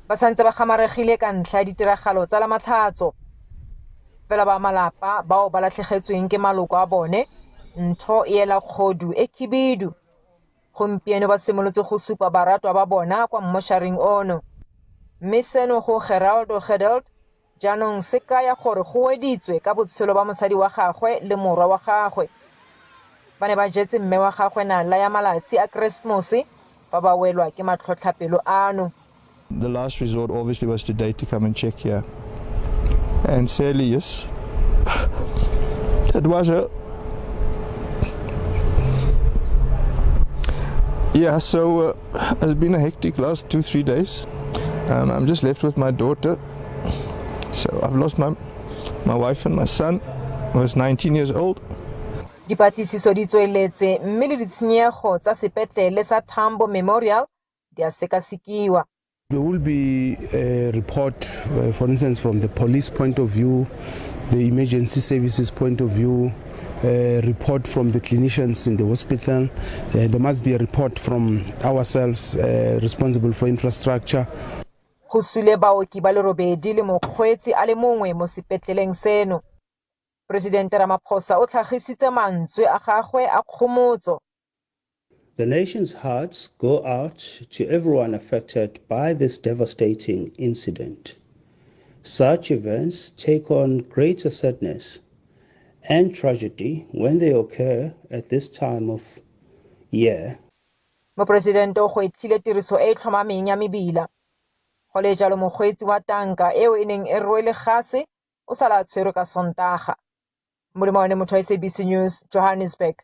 Ba santse ba gamaregile ka ntlha ya ditiragalo tsa Lamatlhatso. Fela ba malapa bao ba latlhegetsweng ke maloko a bone, ntho e ela kgodu e khibidu. Gompieno ba simolotse go supa baratwa ba bona kwa mmosharing ono. Mme seno go Geraldo Gedeld jaanong se kaya gore go weditswe ka botshelo ba mosadi wa gagwe le morwa wa gagwe. Ba ne ba jetse mme wa gagwe nala ya malatsi a Keresemose fa ba welwa ke matlhotlhapelo ano. The last resort obviously was today to come and check here. And sadly, yes, it was her. Yeah, so it's been a hectic last 2, 3 days. I'm just left with my daughter. So I've lost my wife and my son, who was 19 years old. Dipatlisiso di tsweletse mme le ditshenyego tsa sepetlele sa Tambo Memorial di a sekasekiwa. There will be a report, for instance, from the police point of view, the emergency services point of view, a report from the clinicians in the hospital. There must be a report from ourselves responsible for infrastructure. Go sule baoki ba le robedi le mokgweetsi a le mongwe mo sepetleleng seno. Presidente Ramaphosa o tlhagisitse mantswe a gagwe a kgomotso. The nation's hearts go out to everyone affected by this devastating incident. Such events take on greater sadness and tragedy when they occur at this time of year. Moporesidente o gwetlhile tiriso e e tlhomameng ya mebila. Go le jalo mokgweetsi wa tanka eo e neng e rwele gase o sala a tshwerwe ka Sontaga. Molemo one motho wa SABC News, Johannesburg.